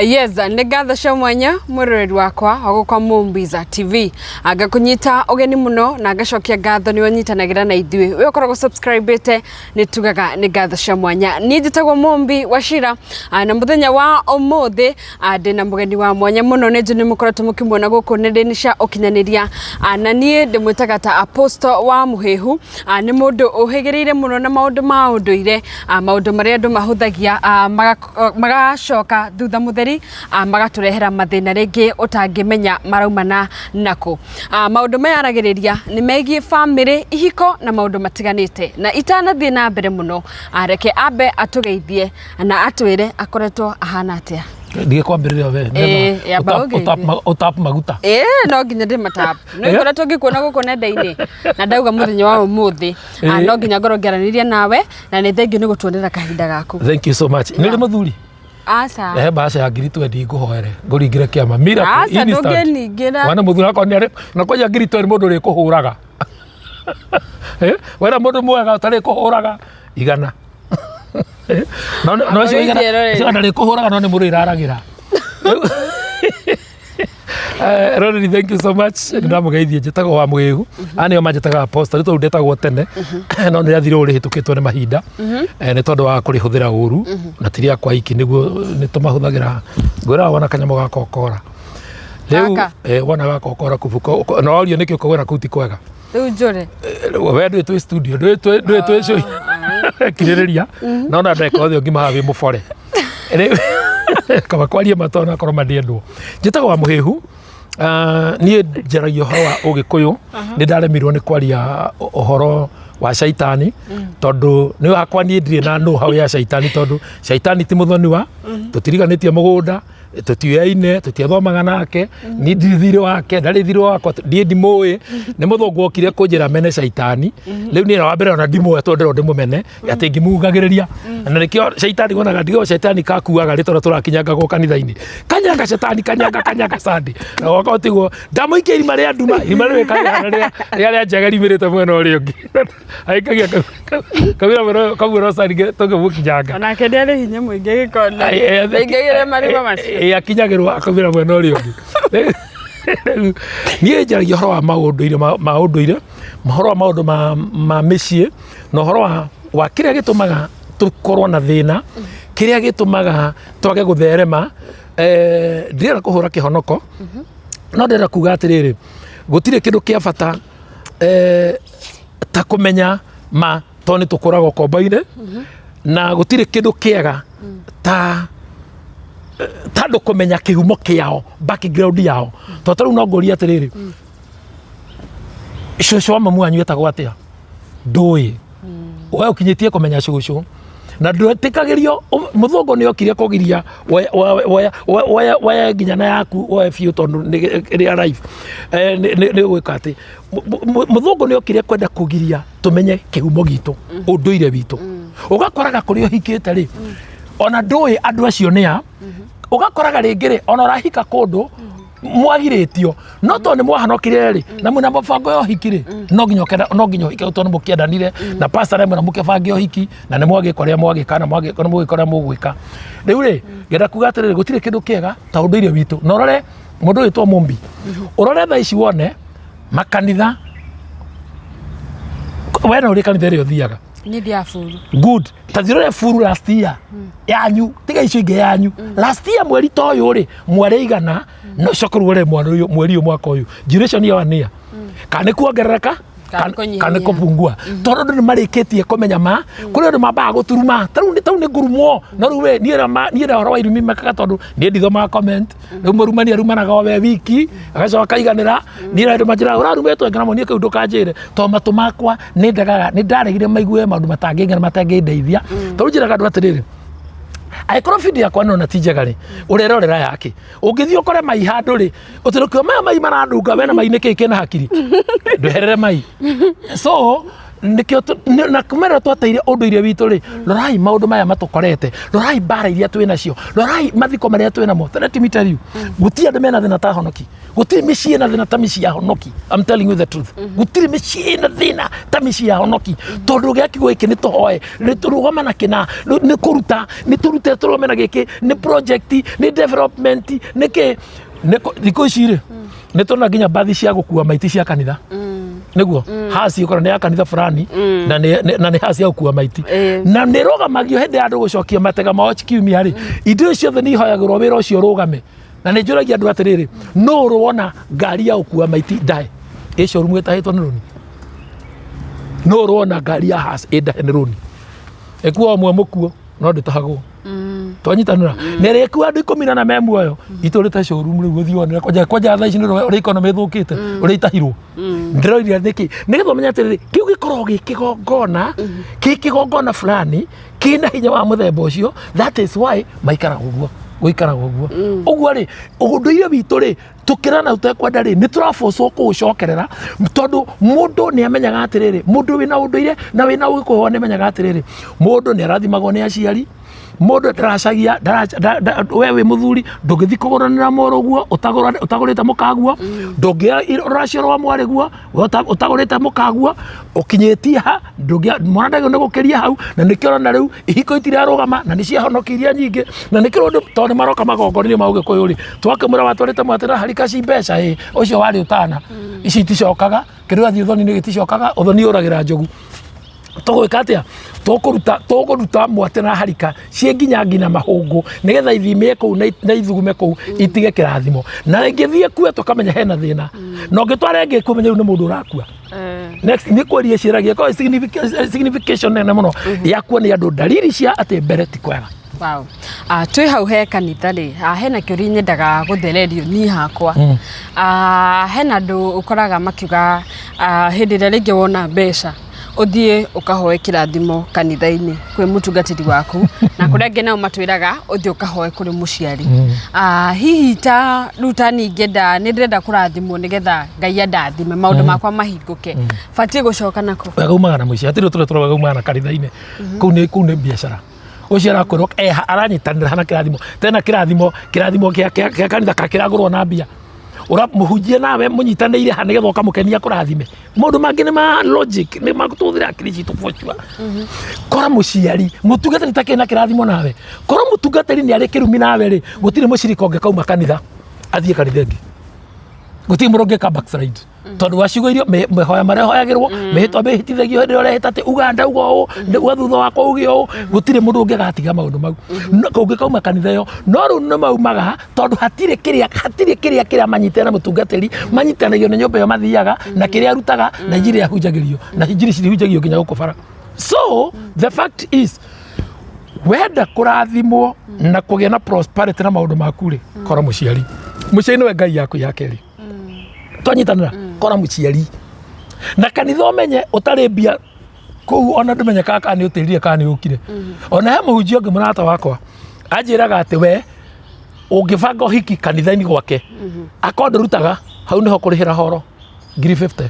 Yes, nĩ ngatho cia mwanya mwĩroreri wakwa wa gũkwa Mumbiza TV. Ngakũnyita ũgeni mũno na ngacokia ngatho nĩ ũnyitanagĩra na ithuĩ. We ũkoragwo subscribe-ĩte nĩ tugaga nĩ ngatho cia mwanya. Niĩ njĩtagwo Mumbi Wachira na mũthenya wa ũmũthĩ ndĩna mũgeni wa mwanya mũno, nĩ njũĩ nĩ mũkoretwo mũkĩmuona gũkũ nenda-inĩ cia ũkinyanĩria, na niĩ ndĩmwĩtaga ta Apostle wa Mũhĩhu. Nĩ mũndũ ũhĩgĩrĩire mũno na maũndũ ma ũndũire, maũndũ marĩa andũ mahũthagia magacoka thutha mũtheri magatũrehera mathĩna rĩngĩ ũtangĩmenya maraumana nakũ. Maũndũ maya aragĩrĩria nĩ megiĩ bamĩrĩ, ihiko na maũndũ matiganĩte. Na itanathiĩ na mbere mũno, reke ambe atũgeithie na atwĩre akoretwo ahana atĩa. Ndige kwambĩrĩria we. Ĩĩ, amba ũngeithie. Ũtap maguta. Ĩĩ, no nginya ndĩmatap. Nĩ ngoretwo ngĩkuona gũkũ nenda-inĩ na ndauga mũthenya wa ũmũthĩ no nginya ngorwo ngĩaranĩria nawe, na nĩ thengiũ nĩ gũtuonera kahinda gaku. Thank you so much. Nĩ ũrĩ mũthuri? Aca. Ehe, bahasha ya 20,000 ngũhoere ngũringĩre kĩama. Miracle Aca, instant. ndũngĩningĩra. Wana mũthuri akwa nĩ arĩ na kwanja 20,000 mũndũ ũrĩkũhũraga. Wena mũndũ mwega ũtarĩkũhũraga igana. No no ũcio igana ũcio ndarĩkũhũraga, no nĩ mũndũ ĩraragĩra. Roreri, thank you so much. Nĩ ndamũgeithie, njĩtagwo wa Mũgĩgu. Aya nĩo manjĩtaga Apostle, nĩ tondũ ndetagwo tene, no nĩ rĩathire ũũ rĩhĩtũkĩtwo nĩ mahinda nĩ tondũ wa kũrĩhũthĩra ũru, na ti rĩakwa iki nĩguo nĩ tũmahũthagĩra. Ngwĩraga wona kanyamũ gakokora rĩu. Gaka? Wona gakokora kubu na wario nĩkĩ ũkauga na kũu ti kwega. Rĩu njũre. We ndwĩ twĩ studio, ndwĩ twĩ show, kirĩrĩria no na ndagĩka othe ũngima haha wĩ mũbore. Rĩu kaba kwaria matona korwo mandiendwo. Njĩtagwo wa Mũhĩhu. Niĩ njaragia ũhoro wa ũgĩkũyũ. Nĩ ndaremirwo nĩ kwaria ũhoro wa caitani tondũ nĩ wakwa, niĩ ndirĩ na know how ya caitani, tondũ caitani ti mũthoniwa, tũtiriganĩtie mũgũnda, tũtiũyaine, tũtiathomaga nake, niĩ ndirĩ thirĩ wake, ndarĩ thirĩ wakwa, ndiĩ ndimũĩ. Nĩ mũthũngũ okire kũnjĩra mene caitani. Rĩu niĩ wa mbere ona ndimũĩ, tondũ ndĩrona ndĩmũmene atĩ ngĩmugagĩrĩria, na nĩkĩo caitani wonaga ndigwo caitani kakuaga rĩtwa tũrakinyangagwo kanitha-inĩ, kanyanga caitani, kanyanga kanyanga sandi, na gwakorwo tiguo ndamũikia irima rĩa nduma, irima rĩrĩ rĩa rĩa njega rimĩrĩte mwena ũrĩa ũngĩ, aikagia kawĩra mwena kamuona cani tũngĩmũkinyanga. Onake nĩ arĩ hinya mũingĩ gĩkonde. Ndaingĩgĩre marima macio. Ĩ, akinyagĩrwo akaumĩra mwena ũrĩa ũngĩ. Rĩu, niĩ njaragia ũhoro wa maũndũire, ma ũndũire, ũhoro wa maũndũ ma mĩciĩ, na ũhoro wa kĩrĩa gĩtũmaga tũkorwo na thĩna, kĩrĩa gĩtũmaga twage gũtherema. Ndirenda kũhũra kĩhonoko, no ndĩrenda kuga atĩrĩrĩ, gũtirĩ kĩndũ kĩa bata ta kũmenya ma, tondũ nĩ tũkũragwo kombo-inĩ, na gũtirĩ kĩndũ kĩega ta andũ kũmenya kĩhumo kĩao, background yao. Tondũ ta rĩu no ngũrie atĩrĩrĩ, cũcũ wa mamu wanyu etagwo atĩa? Ndũĩ. We ũkinyĩtie kũmenya cũcũ na ndwetĩkagĩrio. Mũthũngũ nĩ okire kũgiria woye nginya na yaku woye biũ, tondũ nĩ ĩrĩ alive. Nĩ ũgwĩka atĩ mũthũngũ nĩ okire kwenda kũgiria tũmenye kĩhumo gitũ, ũndũire witũ. Ũgakoraga kũrĩa ũhikĩte rĩ, ona ndũĩ andũ acio nĩ a. Ũgakoraga rĩngĩ rĩ, ona ũrahika kũndũ mwagirĩtio, no tondũ nĩ mwahonokire rĩ, na mwĩna mũbango ya ũhiki rĩ, no nginya ũkenda, no nginya ũhike, tondũ nĩ mũkĩendanire na pastor mwĩna mũkĩbange ũhiki, na nĩ mwagĩka ũrĩa mwagĩka, na mwagĩka nĩ mũgĩka ũrĩa mũgwĩka. Rĩu rĩ, ngenda kuga atĩrĩrĩ, gũtirĩ kĩndũ kĩega ta ũndũire witũ. Na ũrore mũndũ wĩtwo Mumbi, ũrore thaa ici wone makanitha. We no ũrĩ kanitha ĩrĩa ũthiaga? Niĩ thiaga buru. Good. Ta thiũrũre buru last year yanyu, tiga icio ingĩ, yanyu last year mweri ta ũyũ rĩ, mwarĩ igana? No coke ruore mwana ũyũ mweri ũyũ mwaka ũyũ, duration ya one year, kana nĩ kuongerereka kana kũnyihanyihia. Kana nĩ kũpungua, tondũ andũ nĩ marĩkĩtie kũmenya ma kũrĩ andũ mambaga gũturuma. Ta rĩu nĩ ngurumwo, no rĩu we niĩ niĩ na ũhoro wa irumi mekaga, tondũ niĩ ndithomaga comment. Rĩu mũrumani arumanaga o we wiki, agacoka akaiganĩra. Niĩ andũ manjĩraga ũrarumĩtwo, ngĩra niĩ kĩu ndũkanjĩre, tondũ matũ makwa nĩ ndegaga, nĩ ndaregire maigue maũndũ matangĩngena, matangĩndeithia. Tondũ njĩraga andũ atĩrĩrĩ, angĩkorwo video yakwa nona ti njega rĩ, ũrerorera yake. Ũngĩthiĩ ũkore mai handũ rĩ, ũtĩrũkio maya mai maranunga, wena mai nĩ kĩĩ kĩna hakiri, ndweherere mai. So Nĩkĩo na kumera twateire ũndũire witũ rĩ, rorai maũndũ maya matũkorete, rorai mbara iria twĩ nacio, rorai mathiko marĩa twĩ namo. Let me tell you, gũtirĩ andũ mena thĩna ta honoki, gũtirĩ mĩciĩ ĩna thĩna ta mĩciĩ ya honoki. I'm telling you the truth, gũtirĩ mĩciĩ ĩna thĩna ta mĩciĩ ya honoki, tondũ gĩa kiugo gĩkĩ nĩ tũhoe, nĩ tũrũgama na kĩna, nĩ kũruta, nĩ tũrute tũrũgame na gĩkĩ, nĩ project, nĩ development, nĩ kĩ. Thikũ ici rĩ, nĩ tũrona nginya mbathi cia gũkua maiti cia kanitha, nĩguo hasi ũkora nĩ ya kanitha fulani na nĩ hasi ya gũkua maiti. Na nĩ rũgamagio hĩndĩ ya andũ gũcokia matega mao kiumia rĩ. Indo icio ciothe nĩ ihoyagĩrwo wĩra ũcio ũrũgame. Na nĩ njũragia andũ atĩrĩrĩ, nũ ũrwona ngari ya gũkua maiti ndae ĩ showroom ĩtahĩtwo nĩ rũni? Nũ ũrwona ngari ya hasi ĩ ndahe nĩ rũni? Ĩkuo ũmwe mũkuo no ndĩtahagwo. Twanyitanĩra na ĩrĩa ĩkuo andũ 14 me muoyo itũrĩte showroom. Rĩu ũthiĩ wonere kwanja kwanja thaa ici nĩ ũrĩa economy ĩthũkĩte, ũrĩa itahirwo. Ndĩroiria nĩkĩ? Nĩgetha ũmenye atĩrĩrĩ, kĩu gĩkoragwo gĩ kĩgongona, kĩ kĩgongona fulani kĩna hinya wa mũthemba ũcio. That is why maikaraga ũguo, gũikaraga ũguo. Ũguo rĩ, ũndũire witũ rĩ, tũkĩrana tũtekwenda rĩ, nĩ tũrabocwo kũũcokerera, tondũ mũndũ nĩ amenyaga atĩrĩrĩ, mũndũ wĩna ũndũire na wĩna ũgĩkũyũ nĩ amenyaga atĩrĩrĩ, mũndũ nĩ arathimagwo nĩ aciari. Mũndũ ndaracagia we wĩ mũthuri ndũngĩthiĩ kũgũranĩra mũrũguo ũtagũrĩte mũkaguo, ndũngĩoya rũracio rwa mwarĩguo we ũtagũrĩte mũkaguo. Ũkinyĩtie ha ndũngĩ mwana ndagĩrĩirwo nĩ gũkĩria hau. Na nĩkĩo ũrona rĩu ihiko itirarũgama na nĩ ciahonokia iria nyingĩ. Na nĩkĩo ũndũ tondũ nĩ maroka magongona-inĩ ma ũgĩkũyũ rĩ, twakĩmwĩra watwarĩte mwatĩra harika ci mbeca ĩ ũcio warĩ ũtana, ici iticokaga. Kĩrĩa ũrathiĩ ũthoni-inĩ gĩticokaga, ũthoni ũragĩra njogu. Tũgwĩka atĩa? Tũkũruta mwate na harika ciĩ nginya nginya mahũngũ, nĩgetha ithimie kũu na ithugume kũu, itige kĩrathimo. Na ĩngĩthiĩ kue, tũkamenya hena thĩna. Na ũngĩtwara ĩngĩ kue, menya rĩu nĩ mũndũ ũrakua. Next nĩ kweria ciĩragia korwo signification nene mũno ya kuonia andũ dalili cia atĩ mbere ti kwega. Wow. Twĩ hau he kanitha rĩ, hena kĩũria nyendaga gũthererio niĩ hakwa. Hena andũ ũkoraga makiuga, hĩndĩ ĩrĩa rĩngĩ wona mbeca ũthiĩ ũkahoe kĩrathimo kanitha-inĩ kwĩ mũtungatĩri waku, na kũrĩa angĩ nao matwĩraga ũthiĩ ũkahoe kũrĩ mũciari. Hihi ta rĩu ta niĩ ingĩenda, nĩ ndĩrenda kũrathimwo nĩgetha Ngai andathime, maũndũ makwa mahingũke, batiĩ gũcoka nako? Wega umaga na mũciĩ, hatirĩ tũrĩa tũrĩa wega umaga na kanitha-inĩ. Kũu nĩ biacara. Ũcio arakwĩrwo aranyitanĩra hana kĩrathimo tena kĩrathimo kĩa kanitha ka kĩragũrwo na mbia. Ũra mũhunjia nawe mũnyitanĩire ha nĩgetha ũkamũkenia kũrathime. Maũndũ mangĩ nĩ ma logic, nĩ ma tũhũthĩra akili citũ for sure. Kora mũciari mũtungatĩri takĩrĩ na kĩrathimo nawe, korwo mũtungatĩri nĩ arĩ kĩrumi nawe rĩ, gũtirĩ mũcirika ũngĩkauma kanitha athiĩ kanitha ĩngĩ. Gũtirĩ mũndũ ũngĩka backslide, tondũ wa ciugo irio mahoya marĩa hoyagĩrwo, mĩhĩtwa mĩhĩtithagio hĩndĩ ĩrĩa ũrehĩta atĩ uga ndauga ũũ, uga thutha wakwa uge ũũ. Gũtirĩ mũndũ ũngĩgatiga maũndũ mau. Ũngĩkauma kanitha ĩyo. No rĩu nĩ maumaga tondũ hatirĩ kĩrĩa manyitĩte na mũtungatĩri. Manyitanagio nĩ nyũmba ĩyo mathiaga na kĩrĩa arutaga na injiri ahunjagĩrio, na injiri cirihunjagio nginya gũkũ bara. So the fact is, wenda kũrathimwo na kũgĩa na prosperity na maũndũ maku rĩ, kora mũciari. Mũciari nĩwe Ngai yaku ya kerĩ. Twanyitanĩra, kora mũciari na kanitha. Ũmenye ũtarĩ mbia kũu ona ndũmenye kana nĩ ũtĩrire kana nĩ ũkire. Ona he mũhunjia ũngĩ mũrata wakwa anjĩraga atĩ we ũngĩbanga ũhiki kanitha-inĩ gwake, akorwo ndũrutaga hau nĩho kũrĩhĩra horo 50,000.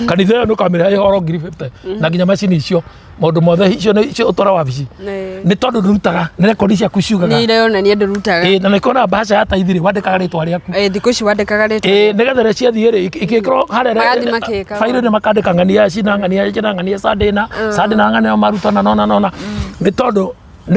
Kanitha ĩyo nĩ ũkamĩrĩha ĩhoro 50,000 na nginya macini icio, maũndũ mothe icio nĩ icio ũtwara wabici. Nĩ tondũ ndũrutaga, nĩ rekondi ciaku ciugaga. Nĩ ironania ndũrutaga. Ĩ, na nĩkĩo bahasha ya taithi rĩ, wandĩkaga rĩtwa rĩaku. Ĩ, thikũ ici wandĩkaga rĩtwa. Ĩ, nĩgetha rĩrĩa ciathiĩ rĩ, ikĩkĩrwo harĩa Magathiĩ makĩkaga. bairũ nĩ makandĩka ng'ania cina, ng'ania cina, ng'ania sandĩna sandĩna, ng'ania marutana nona nona. Nĩ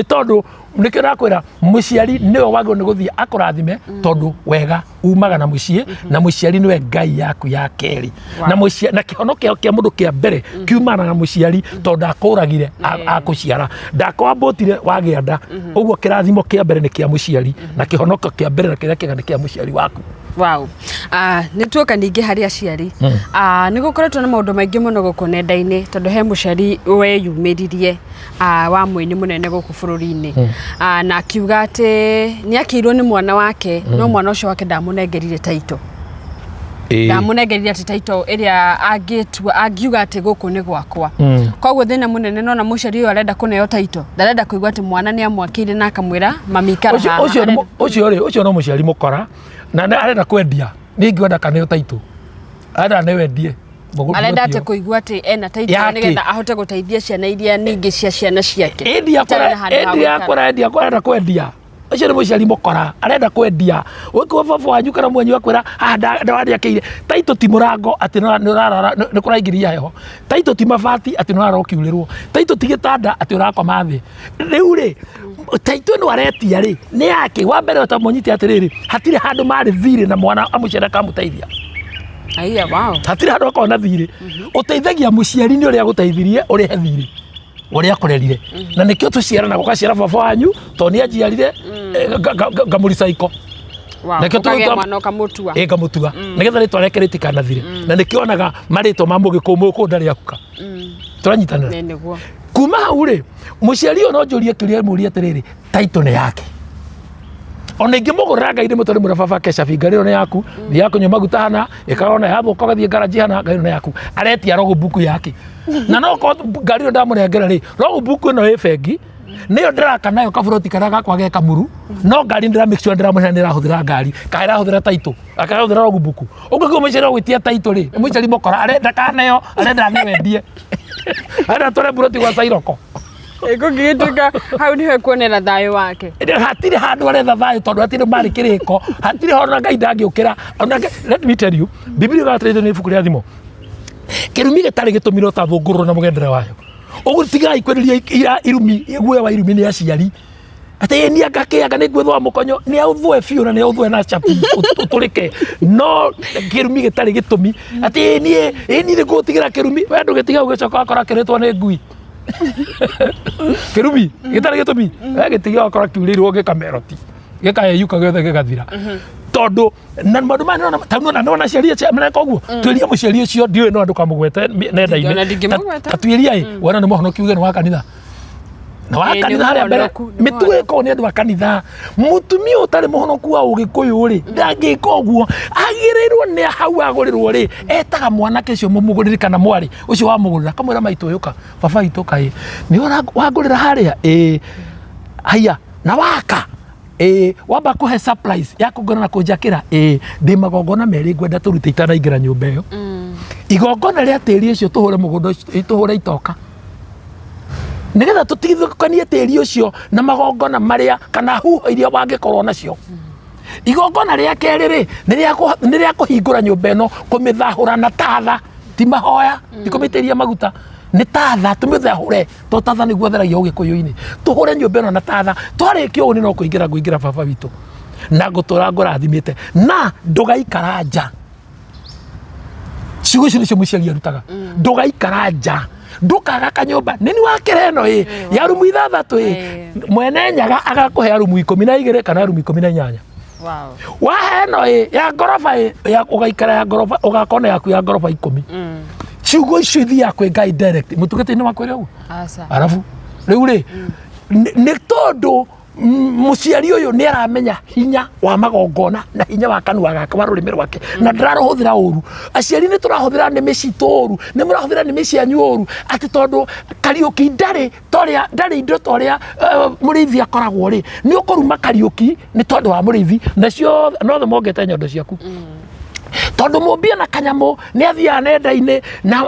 tondũ nĩkĩo ndakwĩra mũciari nĩwe wagĩrĩirwo nĩ gũthiĩ akũrathime, tondũ wega umaga na mũciĩ, na mũciari nĩwe Ngai yaku ya kerĩ. Na mũciari na kĩhono kĩa mũndũ kĩa mbere kiumana na mũciari, tondũ ndakũragire akũciara, ndakwambũtire wagĩa nda. Ũguo kĩrathimo kĩa mbere nĩ kĩa mũciari, na kĩhonoko kĩa mbere na kĩrĩa kĩega nĩ kĩa mũciari waku. Wow. Nĩ tuoka ningĩ harĩ aciari. Nĩ gũkoretwo na maũndũ maingĩ mũno gũkũ nenda-inĩ, tondũ he mũciari weyumĩririe, wa mũini mũnene gũkũ bũrũri-inĩ, na akiuga atĩ nĩ akĩirwo nĩ mwana wake, no mwana ũcio wake ndamũnengerire title, ndamũnengerire atĩ title ĩrĩa angĩtua angiuga atĩ gũkũ nĩ gwakwa. Koguo thĩna mũnene nona mũciari ũyũ arenda kũneo title, ndarenda kũigua atĩ mwana nĩ amwakĩire na akamwĩra mami ikara ũcio haha. Ũcio nĩ ũcio rĩ, ũcio no mũciari mũkora na arenda kwendia. Nĩ ingĩenda kaneo taitũ arenda nĩ wendie. Arenda atĩ kũigua atĩ ena title Yake. nĩgetha ahote gũteithia ciana iria ningĩ cia ciana ciake. Endia Itarĩ na handũ ha endia gũikara. kũra endia kũra arenda kwendia. Ũcio nĩ mũciari mũkora arenda kwendia. Ũngĩkorwo baba wanyu kana mwanyu akwĩra haha ndawandiakĩire taitũ ti mũrango atĩ nĩ ũrarara nĩ kũraingĩria heho. Taitũ ti mabati atĩ nĩ ũrarara ũkiurĩrwo. Taitũ ti gĩtanda atĩ ũrakoma thĩ. Rĩu rĩ taitũ ĩno aretia rĩ nĩ yake. Wa mbere ũtamũnyite atĩrĩrĩ hatirĩ handũ marĩ thirĩ na mwana amũciari akamũteithia. Aiya, wow. Hatirĩ handũ akoragwo na thirĩ. Ũteithagia mũciari nĩ ũrĩa agũteithirie ũrĩhe thirĩ ũrĩa akũrerire. Na nĩkĩo tũciaranaga ũgaciara baba wanyu tondũ nĩ anjiarire ngamũricaiko. Wow. Nĩkĩo Ũkagĩa mwana ũkamũtua. Ĩ ngamũtua nĩgetha rĩtwa rĩake rĩtikanathire. Na nĩkĩo onaga marĩtwa ma mũgĩkũyũ mũgĩkũyũ ndarĩ ahuka. Tũranyitanĩra. Nĩ nĩguo. Kuma hau rĩ mũciari ũyũ no njũrie kĩũria mũrie atĩrĩrĩ title nĩ yake. Ona ingĩmũgũrĩra ngai ndĩmũtware mwĩre baba kecabi ngari ĩno nĩ yaku thiaga kũnyua maguta hana ĩkaga ona yathũka ũgathiĩ ngaraji hana ngari ĩno nĩ yaku aretia logbook yake na no korwo ngari ĩno ndamũnengera rĩ logbook ĩno ĩ bengi nĩyo ndĩraka nayo kaburoti karĩa gakwa ge kamuru no ngari ndĩra make sure ndĩramũhe nĩ ĩrahũthĩra ngari kana ĩrahũthĩra title akarahũthĩra logbook ũngĩkorwo mũciari ũgwĩtia title rĩ mũciari mũkora arenda kaneo arenda athiĩ wendie arenda atware buroti gwa Cairoko. Kũngĩgĩtuĩka hau nĩho ekuonera thayũ wake. Hatirĩ handũ aretha thayũ tondũ hatirĩ marĩ kĩrĩko hatirĩ ona Ngai ndangĩũkĩra ona let me tell you Biblia yugaga atĩrĩrĩ nĩ ibuku rĩa thimo kĩrumi gĩtarĩ gĩtũmi no ta thũngũrũrũ na mũgendere wayo ũguo tigai kwenderia irumi guoya wa irumi nĩ aciari atĩ ĩ niĩ anga kĩ anga nĩ ngwĩthũa mũkonyo nĩ aũthũe biũ na nĩ aũthũe na cabi ũtũrĩke no kĩrumi gĩtarĩ gĩtũmi atĩ ĩ niĩ ĩ niĩ nĩ ngũgũtigĩra kĩrumi we ndũgĩtiga ũgĩcoka wakora kĩrĩtwo nĩ ngui kĩrumi gĩtarĩ gĩtũmi we gĩtiga wakora kiurĩirwo gĩkameroti gĩkayeyuka gĩothe gĩgathira tondũ na maũndũ maya nĩwona ta nĩwona nĩwona aciari acio mareka ũguo tuĩria mũciari ũcio ndiũĩ no ndũkamũgwete nenda-inĩ Ona ndingĩmũgweta. Ta tuĩria ĩ wona nĩ mũhonoki uge nĩ wa kanitha na wa Ĩ, nĩ kanitha harĩa mbere mũhonoku, nĩ mĩtugo ĩkoragwo nĩ andũ a kanitha mũtumia ũtarĩ mũhonoku wa ũgĩkũyũ rĩ ndangĩka ũguo agĩrĩirwo nĩ hau agũrĩrwo rĩ etaga mwanake ũcio mũmũgũrĩri kana mwarĩ ũcio wamũgũrĩra akamwĩra maitũ ũyũ ka baba witũ kaĩ nĩ wangũrĩra harĩa ĩ haiya na waka ĩ wamba kũhe surprise ya kũngora na kũnjakĩra ĩ ndĩ magongona merĩ ngwenda tũrute itanaingĩra nyũmba ĩyo igongona rĩa tĩri ũcio tũhũre mũgũnda ũcio tũhũre itoka nĩgetha tũtigithũkanie tĩri ũcio na magongona marĩa kana huho iria wangĩkorwo nacio igongona rĩa kerĩ rĩ nĩ rĩa kũhingũra nyũmba ĩno kũmĩthahũra na tatha ti mahoya ti kũmĩitĩrĩria maguta nĩ tatha tũmĩthahũre to tatha nĩguo theragia ũgĩkũyũ-inĩ tũhũre nyũmba ĩno na tatha twarĩkia ũũ nĩ no kũingĩra ngũingĩra baba witũ na ngũtũra ngũrathimĩte na ndũgaikara nja ciugo icio nĩcio mũciari arutaga ndũgaikara nja ndũkaga kanyũmba nĩ ni wakĩra ĩno ĩ ya rumu ithathatũ ĩ mwene nyaga agakũhe rumu 12 kana rumu 18. Wow. Wahe ĩno ĩ ya ngoroba ĩ ya ũgaikara ya ngoroba ũgakona yaku ya ngoroba 10. Ciugo icio ithiaga kwĩ Ngai direct mũtungatĩri nĩ wakwĩra ũguo. Aca. Arabu rĩu rĩ nĩ tondũ mũciari ũyũ nĩ aramenya hinya wa magongona na hinya wa kanua gake wa rũrĩmĩ rwake na ndararũhũthĩra ũru. Aciari nĩ tũrahũthĩra nĩmĩ citũ ũru, nĩ mũrahũthĩra nĩmĩ cianyu ũru atĩ tondũ Kariũki ndarĩ torĩa ndarĩ indo torĩa mũrĩithi akoragwo rĩ, nĩ ũkũruma Kariũki nĩ tondũ wa mũrĩithi na ciothe nothe mongete nyondo ciaku. Tondũ mũmbi ona kanyamũ nĩ athiaga nenda-inĩ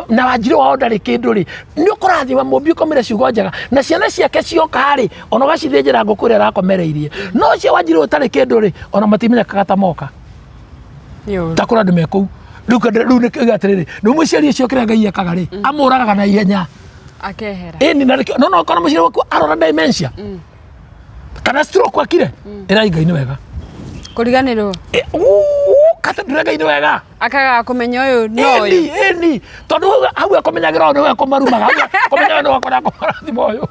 na wanjirũ wao ndarĩ kĩndũ rĩ, nĩ ũkũrathima mũmbi ũkamwĩra ciugo njega na ciana ciake cioka rĩ, ona ũgacithĩnjĩra ngũkũ ĩrĩa arakomereirie. No ũcio wanjirũ ũtarĩ kĩndũ rĩ, ona matimenyekaga ta moka. Ta kũrĩ andũ me kũu. Rĩu rĩu nĩ kĩuga atĩrĩrĩ, rĩu mũciari ũcio kĩrĩa Ngai ekaga rĩ, amũragaga na ihenya. Akehera. Ĩni na nĩkĩo, no no ũkona mũciari waku arora dementia. Kana stroke akire, ĩrai Ngai nĩ wega. Kũriganĩrwo. Kata ndũre Ngai nĩ wega. Akaga kũmenya ũyũ no ũyũ. Ĩni, ĩni. Tondũ hau ekũmenyagĩra ũyũ nĩwe ekũmarumaga, hau ekũmenyaga nĩwe akona kũmarathima ũyũ.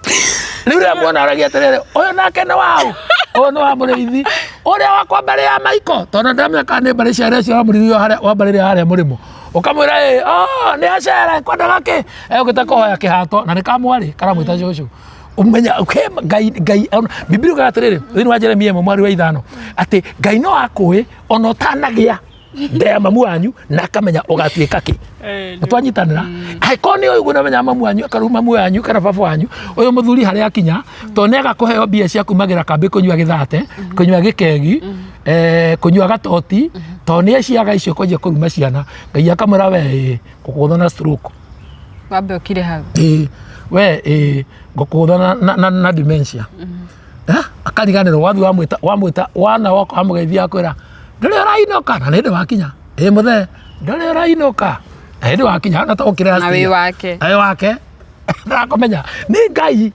Rĩu rĩrĩa muona aragia atĩrĩrĩ, ũyũ nake nĩ waũ? Ũyũ nĩ wa mũrĩithi. Ũrĩa wakwa mbarĩ ya Maiko, tondũ ndamenya kana nĩ mbarĩ cia ũrĩa wa mũrĩithi harĩa wa mbarĩ ĩrĩa harĩa mũrĩmo. Ũkamwĩra ĩ, oh, nĩ acere, kwendaga kĩ? Egũkĩte kũhoya kĩhato na nĩ kamwarĩ karamwĩta cũcũ. Umenya Ngai Ngai Biblia yugaga atĩrĩrĩ thĩinĩ wa Jeremia 1:5 atĩ Ngai no akũĩ ona ũtanagĩa. Nda ya mamu wanyu na akamenya ũgatuĩka kĩ. Twanyitanĩra angĩkorwo nĩ ũyũ ũguo mamu wanyu akarũ mamu wanyu kana baba wanyu ũyũ mũthuri harĩa akinya tondũ nĩ aga kũheo mbia cia kumagĩra kambĩ kũnyua gĩthate, kũnyua gĩkegi, kũnyua gatoti, tondũ nĩ aciaga icio kwanjia kũruma ciana, Ngai akamwĩra we ĩ ngũkũgũtha na stroke. Wambe ũkire hau. Ĩ we ĩ ngũkũgũtha na dementia. Akariganĩrwo wathiĩ wamwĩta wamwĩta wana woka wamũgeithia akwĩra ndũrĩ ũrainũka na nĩ hĩndĩ wakinya ĩ mũthee ndũrĩ ũrainũka na hĩndĩ wakinya na tũgũkĩrĩra Na wĩ wake. wĩ wake ndakũmenya nĩ Ngai,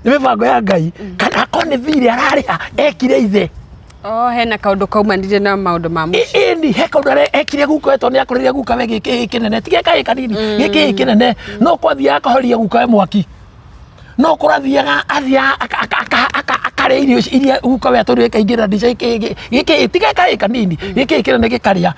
nĩ mĩbango ya Ngai, kana akorwo nĩ thirĩ ararĩha ekire ithe. Oh, hena kaũndũ kaumanire na maũndũ ma mũciĩ. Ĩni he kaũndũ ekire guka we tondũ nĩ akũrĩire guka we gĩkĩ kĩnene ti gĩkaĩ kanini gĩkĩ kĩnene no kwathiaga akahoria guka we mwaki no kũrathiaga athiaga akarĩa irio iria guka we atũrire ikaingĩra ndica gĩkĩ ti gĩkaĩ kanini gĩkĩ kĩnene gĩkarĩa.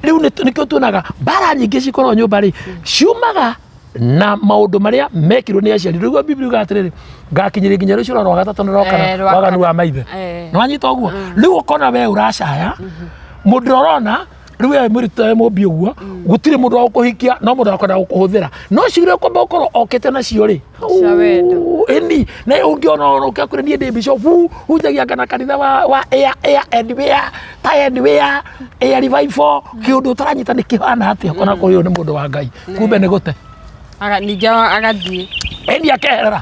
Rĩu nĩkĩo tuonaga mbara nyingĩ cikoragwo nyũmba rĩ ciumaga na maũndũ marĩa mekirwo nĩ aciari. Rĩu Biblia yugaga atĩrĩrĩ, ngakinyĩria nginya rũciaro rwa gatatũ na rwa kana rwa waganu kana. wa maithe. Nĩwanyita ũguo? Rĩu ũkona we ũracaya mũndũ ũrona rĩu we mũritũ we mũmbi ũguo gũtirĩ mũndũ wa gũkũhikia no mũndũ akwenda gũkũhũthĩra no ciũria ũkwamba gũkorwo okĩte nacio rĩ. Cia wendo. Ĩni na ũngĩona ona ũke kũrĩ niĩ ndĩ bishop hunjagia kana kanitha wa air air and wear tie and wear air revival kĩũndũ ũtaranyita nĩ kĩhana atĩa ũkona kũrĩ ũyũ nĩ mũndũ wa Ngai kumbe nĩ gũte. Ningĩ agathiĩ. Ĩni akeherera.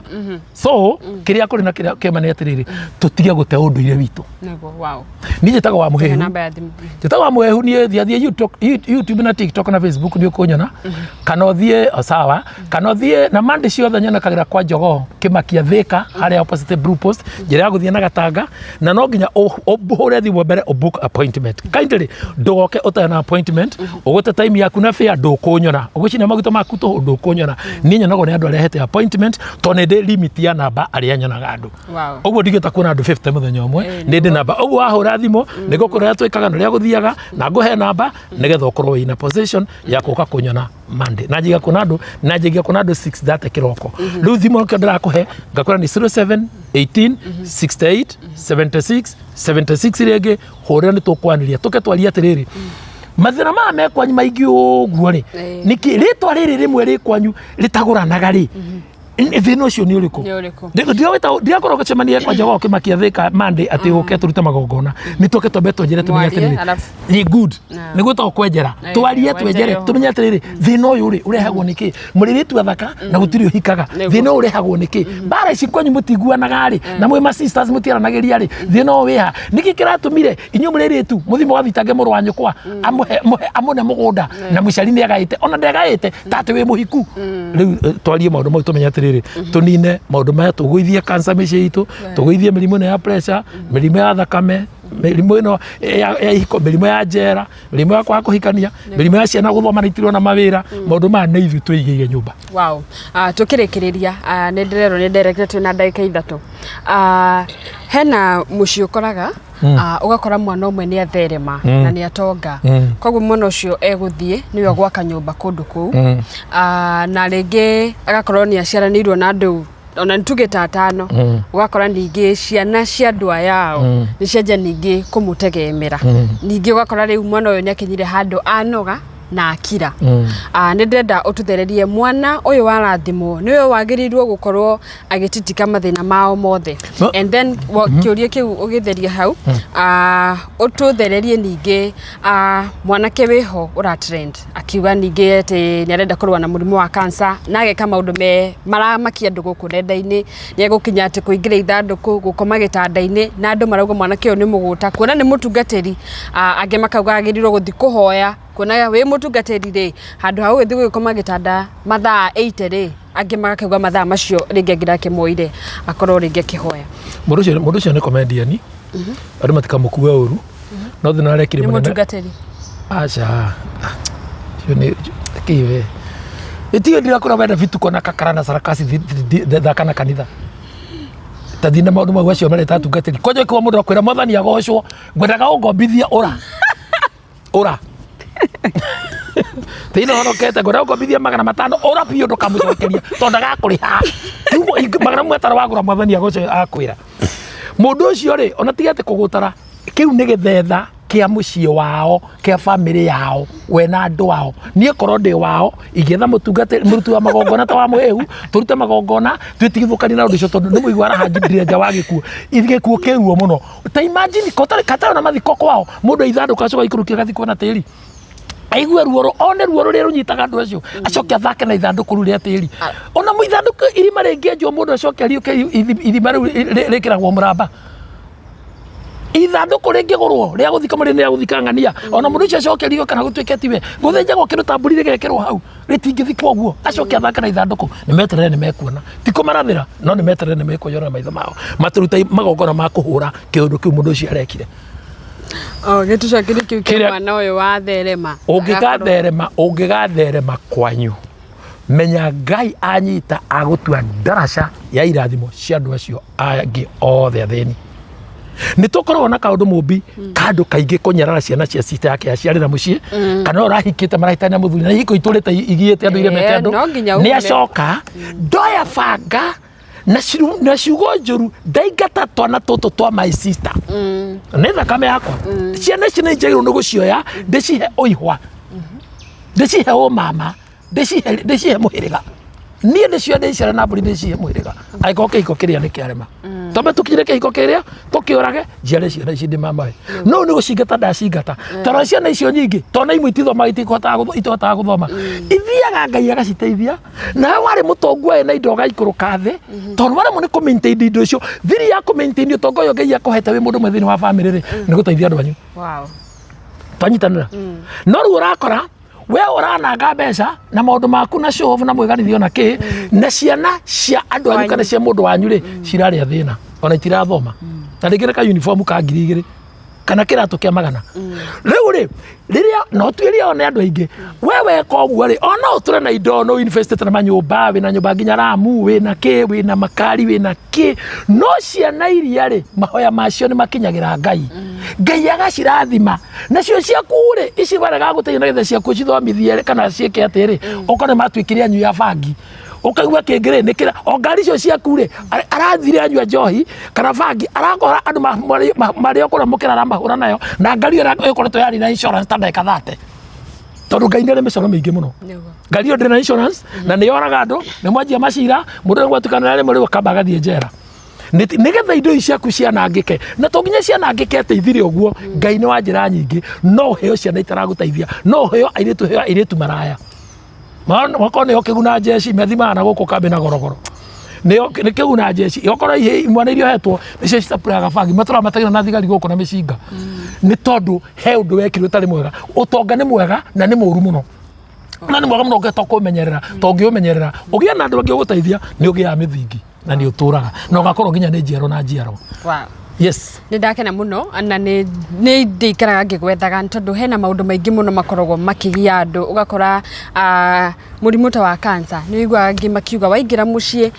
So kĩrĩa kũrĩ na kĩrĩa kĩma nĩ atĩrĩrĩ, tũtige gũte ũndũire witũ. Nĩguo, wow. Niĩ njĩtagwo wa He Mũhĩhu. namba ya thimũ. Njĩtagwo wa Mũhĩhu niĩ thiĩ YouTube na TikTok na Facebook nĩ ũkũnyona kana ũthiĩ o sawa kana ũthiĩ na Monday ciothe nyonekagĩra kwa Jogoo Kĩmakia Thĩka harĩa opposite Blue Post njĩra ya gũthiĩ na Gatanga na no nginya ũhũre thimũ mbere ũ book appointment kindly ndũgoke ũtarĩ na appointment ũgũte time yaku na fare ndũkũnyona ũgũcina maguta maku tũhũ ndũkũnyona niĩ nyonagwo nĩ andũ arĩa hete appointment tondũ nĩ ndĩ limit ya namba arĩa nyonaga andũ. Ũguo ndingĩhota kuona andũ 50 mũthenya ũmwe nĩ ndĩ namba ũguo wahũra thimũ nĩ ngũkũrĩa twĩkaga na ũrĩa gũthiaga na ngũhe namba nĩgetha ũkorwo wĩna position ya gũka kũnyona Monday na njiga kuona andũ na njiga kuona andũ 6:30 kĩroko. Rĩu thimũ nĩkĩo ndĩrakũhe ngakwĩra nĩ 07 18 68 76 76 rĩngĩ hũrĩra nĩ tũkwanĩria tũke twarie atĩrĩrĩ mathĩna maya me kwanyu maingĩ ũguo rĩ nĩkĩ rĩtwa rĩrĩ rĩmwe rĩ kwanyu rĩtagũranaga rĩ thĩna ũcio nĩ ũrĩkũ? Nĩ ũrĩkũ? Ndigakorwo ngĩcemania kwa Jogoo Kĩmakia Thĩka Monday atĩ ũke tũrute magongona nĩ tũke twambe twenjere tũmenye Mwarie, atĩrĩrĩ alafu- nĩ good Na. nĩ gwĩtagwo kwenjera twarie wenjere twenjere ũhoro. tũmenye atĩrĩrĩ thĩna ũyũ rĩ ũrehagwo nĩ kĩ mũrĩrĩtu athaka na gũtirĩ ũhikaga Nĩguo. thĩna ũyũ ũrehagwo nĩ kĩ mbara ici kwanyu mũtiguanaga rĩ na mwĩ ma sisters mũtiaranagĩria rĩ thĩna ũyũ wĩha nĩkĩ kĩratũmire inyuĩ mũrĩrĩtu mũthiĩ mũgathitange mũrũ wa nyũkwa amũhe amũne mũgũnda na mũciari nĩ agaĩte ona ndagaĩte ta atĩ wĩ mũhiku. Rĩu twarie maũndũ mau tũmenye atĩrĩrĩ tũnine maũndũ maya tũgũithie cancer mĩciĩ itũ tũgũithie mĩrimũ ĩno ya pressure mĩrimũ ya thakame mĩrimũ ĩno ya ihiko mĩrimũ ya njera mĩrimũ ya kwaga kũhikania mĩrimũ ya ciana gũthoma na itirona mawĩra maũndũ maya nĩ ithuĩ twĩigĩire nyũmba. Wow. Tukĩrĩkĩrĩria nĩ ndĩrerwo nĩ director twĩna ndagĩka 3. Hena mũciĩ ũkoraga ũgakora mwana ũmwe nĩ atherema na nĩ atonga koguo mwana ũcio egũthiĩ nĩwe gwaka nyũmba kũndũ kũu na rĩngĩ agakorwo nĩ aciaranĩirwo na andũ ona nĩ tuge ta atano ũgakora ningĩ ciana cia andũ aya ao nĩ cianjia ningĩ kũmũtegemera ningĩ ũgakora rĩu mwana ũyũ nĩ akinyire handũ anoga na akira. Nĩ ndĩrenda ũtũthererie mwana ũyũ warathimwo nĩwe wagĩrĩirwo gũkorwo agĩtitika mathĩna mao mothe. No. And then kĩũria kĩu ũgĩtheria hau ũtũthererie ningĩ mwanake wĩho ũra trend akiuga ningĩ atĩ nĩ arenda kũrũa na mũrimũ wa cancer na ageka maũndũ me maramakia andũ gũkũ nenda-inĩ nĩ egũkinya atĩ kũingĩra ithandũkũ gũkoma gĩtanda-inĩ na andũ marauga mwanake ũyũ nĩ mũgũta kuona nĩ mũtungatĩri angĩ makauga agĩrĩirwo gũthiĩ kũhoya kuona wĩ mũtungatĩri rĩ handũ ha ũgĩthiĩ gũgĩkoma gĩtanda mathaa 80 rĩ angĩ magakĩuga mathaa macio rĩngĩ angĩrakĩmoire akorwo rĩngĩ akĩhoya. Mũndũ ũcio nĩ comedian andũ matikamũkue ũru no thĩna arekire Nĩ mũnene mũtungatĩri. Aca ũcio nĩ kĩwe ĩtiyo ndirakũra wenda vituko na kakara na sarakasi thaka na kanitha ta thiĩ na maũndũ mau acio mareta atungatĩri kwanja ĩkiwa mũndũ akwĩra mwathani agocwo ngwendaga ũngombithie ũra ũra thĩinĩ honokete ngwendaga ũngombithie 500 ũra biũ ndũkamũcokeria tondũ ndagakũrĩha 500 wagũra mwathani agocwo akwĩra mũndũ ũcio rĩ ona tiga atĩ kũgũtara kĩu nĩ gĩthetha Kĩa mũciĩ wao, kĩa bamĩrĩ yao, we na andũ ao. Niĩ korwo ndĩ wao, ingĩetha mũtungatĩri, mũruti wa magongona ta wa mũhĩhu, tũrute magongona, twĩtigithũkanie na ũndũ ũcio tondũ nĩ mũigua arahanji ndire nja wa gĩkuũ. Gĩkuũ kĩ ruo mũno. Ta imagine, katarĩ na mathiko kwao, mũndũ ithandũkũ acoka aikũrũkie agathikwo na tĩri. Aigue ruo rũ, one ruo rũrĩa rũnyitaga andũ acio, acoke athake na ithandũkũ rĩu rĩa tĩri. Ona ithandũkũ irima rĩngĩenjwo mũndũ acoke ariũke irima rĩu rĩkĩragwo mũramba. Ithandũkũ rĩngĩgũrwo rĩa gũthika mũrĩ rĩa gũthika ng'ania, ona mũndũ ũcio acoke ariũke kana gũtuĩke tiwe, gũthĩnjagwo kĩndũ ta mbũri rĩgekĩrwo hau, rĩtingĩthikwo ũguo, acoke athake na ithandũkũ. Nĩ meterere nĩ mekuona, ti kũmarathĩra, no nĩ meterere nĩ mekuona na maitho mao. Matũrute magongona ma kũhũra kĩũndũ kĩu mũndũ ũcio arekire. O gĩtũcokerie kĩu kĩa mwana ũyũ wa therema. Ũngĩgatherema, ũngĩgatherema kwanyu, menya Ngai anyita agũtua ndaraca ya irathimo cia andũ acio angĩ othe athĩni. Nĩ tũkoragwo na kaũndũ mũmbi kandũ kaingĩ kũnyarara ciana cia sister yake aciarĩra mũciĩ, kana ũrahikĩte marahĩtania mũthuri na ihiko itũrĩte igiĩte andũ iremete andũ, no nginya nĩ ume. Acoka ndoya banga na ciugo njũru, ndaingata twana tũtũ twa my sister. Nĩ thakame yakwa. Ciana ici nĩ njagĩrĩirwo nĩ gũcioya ndĩcihe ũihwa, ndĩcihe ũmama, ndĩcihe mũhĩrĩga. Niĩ ndĩcio ndĩciara na mbũri, ndĩcihe mũhĩrĩga. Angĩkorwo kĩhiko kĩrĩa nĩ kĩarema, twambe tũkinyĩre kĩhiko kĩrĩa tũkĩũrage, njiare ciana ici ndĩ mamawe. No nĩ gũcingata ndacingata, tondũ ciana icio nyingĩ tondũ imwe itithomaga, itihotaga gũthoma, ithiaga Ngai agaciteithia. Nawe warĩ mũtongu waĩ na indo ũgaikũrũka thĩ, tondũ waremwo nĩ kũ maintain indo icio. Thiri ya kũ maintain ũtonga ũyũ Ngai akũhete wĩ mũndũ ũmwe thĩinĩ wa bamĩrĩ rĩ, nĩ gũteithia andũ anyu. Twanyitanĩra. No rĩu ũrakora we ũrananga mbeca na maũndũ maku na show off na mwĩganithio na kĩ, na ciana cia andũ anyu kana cia mũndũ wanyu rĩ, cirarĩa thĩna, ona itirathoma, na rĩngĩ nĩ ka uniform ka 2000 kana kĩratũ kĩa 100. Rĩu rĩ, rĩrĩa no tuĩrie one andũ aingĩ, we weka ũguo rĩ, ona ũtũre na indo, no investĩte na manyũmba, wĩna nyũmba nginya ramu, wĩna kĩ, wĩna makari, wĩna kĩ, no ciana iria rĩ, mahoya macio nĩ makinyagĩra Ngai, Ngai agacirathima. Nacio ciaku rĩ, ici warega gũteithia nĩgetha ciaku cithomithie kana ciĩke atĩ rĩ, ũkone matuĩkire anyui a bangi, ũkaigua kĩngĩ rĩ, nĩkĩra o ngari icio ciaku rĩ, arathire anyua njohi kana bangi, arakora andũ marĩ o kũrĩa mũkĩra aramahũra nayo, na ngari ĩyo ĩkoretwo yarĩ na insurance ta ndagĩka 30, tondũ Ngai nĩ arĩ mĩcoro mĩingĩ mũno. Ngari ĩyo ndĩrĩ na insurance na nĩ yoraga andũ, nĩ mwanjia macira, mũndũ nĩ gwatuĩka nĩ rĩmwe rĩu akamba agathiĩ njera. Nĩgetha indo ici ciaku cianangĩke, na to nginya cianangĩke atĩ ithire ũguo. Ngai nĩ wa njĩra nyingĩ. No ũheo ciana itaragũteithia, no ũheo airĩtu, heo airĩtu maraya, makorwo nĩo kĩguna njeci methimaga na gũkũ kambĩ na gorogoro, nĩo nĩ kĩguna njeci. Okorwo imwana iria ũhetwo nĩcio citapuraga bangi, matũraga matagĩra na thigari gũkũ na mĩcinga, nĩ tondũ he ũndũ wekirwo ũtarĩ mwega. Ũtonga nĩ mwega na nĩ mũru mũno, na nĩ mwega mũno ũngĩhota kũmenyerera, to ũngĩũmenyerera ũgĩe na andũ angĩ ũgũteithia, nĩ ũgĩaga mĩthingi na nĩ ũtũraga na ũgakorwo nginya nĩ njiaro na njiaro. Yes. Nĩ ndakena mũno na nĩ ndĩikaraga ngĩgwethaga, nĩ tondũ hena maũndũ maingĩ mũno makoragwo makĩgia andũ. Ũgakora mũrimũ ta wa cancer, nĩ ũiguaga angĩ makiuga waingĩra mũciĩ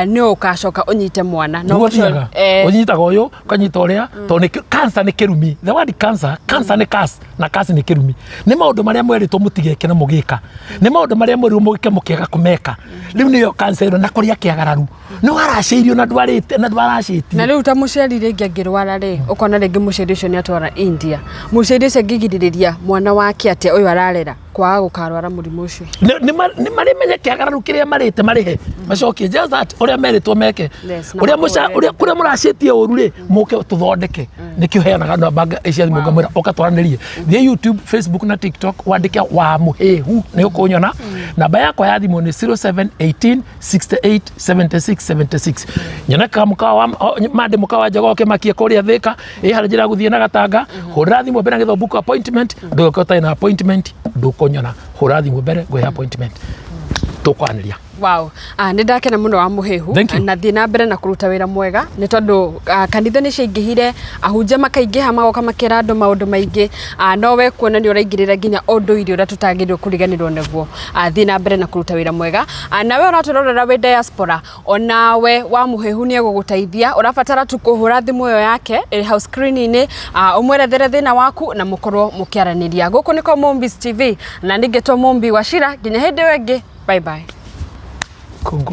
no ũgacoka ũnyite mwana. No ũthiaga ũnyitaga ũyũ ũkanyita ũrĩa, tondũ nĩ cancer nĩ kĩrumi. The word cancer, cancer nĩ curse, na curse nĩ kĩrumi. Nĩ maũndũ marĩa mwerĩtwo mũtigeke na mũgĩka, nĩ maũndũ marĩa mwerirwo mũgĩke mũkĩaga kũmeka. Rĩu nĩyo cancer ĩno na kũrĩa kĩagararu nĩ waracĩirio na ndwarĩte na ndwaracĩtie. Na rĩu ta mũciari rĩngĩ angĩrwara rĩ, ũkona rĩngĩ mũciari ũcio nĩ atwara India, mũciari ũcio angĩgirĩrĩria mwana wake atĩa ũyũ ararera kwaga gũkarwara mũrimũ ũcio? Nĩ marĩmenye kĩagararu kĩrĩa marĩte marĩhe macokie, just that ũrĩa merĩtwo meke. Yes, na ũrĩa makũhũre. Ũrĩa kũrĩa mũracĩtie ũru rĩ, mũke tũthondeke. Nĩkĩo heanaga namba cia thimũ, ngamwĩra ũka twaranĩrie. Thiĩ YouTube, Facebook na TikTok, wandĩke wa mũhĩhu nĩ ũkũnyona. Namba yakwa ya thimũ nĩ 0718 68 76 76. Nyonekaga mũkawa wa mandĩ, mũkawa wa Jogoo Kĩmakie kũrĩa Thĩka, ĩ harĩa njĩra gũthiĩ na Gatanga. Hũrĩra thimũ mbere nĩgetha ũbook appointment. Ndũgĩũke ũtarĩ na appointment, ndũkũnyona. Hũra thimũ mbere ngũhe appointment, tũkwaranĩria. Wow. Nĩ ndakena mũno wa mũhĩhu. Thank you. Na thiĩ na mbere na kũruta wĩra mwega, nĩ tondũ kanitha nĩ ciaingĩhire, ahunjia makaingĩha, magoka makera andũ maũndũ maingĩ, no we kuona nĩ ũraingĩrĩra nginya ũndũire ũrĩa tũtagĩrĩirwo kũriganĩrwo naguo. Thiĩ na mbere na kũruta wĩra mwega. Nawe ũratũrorera wĩ diaspora, onawe wa mũhĩhu nĩ egũgũteithia. Ũrabatara tu kũhũra thimũ ĩyo yake ĩrĩ hau screen-inĩ, ũmwerethere thĩna waku na mũkorwo mũkĩaranĩria. Gũkũ nĩko Mombis TV na ningĩ to Mombi Wachira, nginya hĩndĩ ĩyo ĩngĩ, bye bye. Kongo.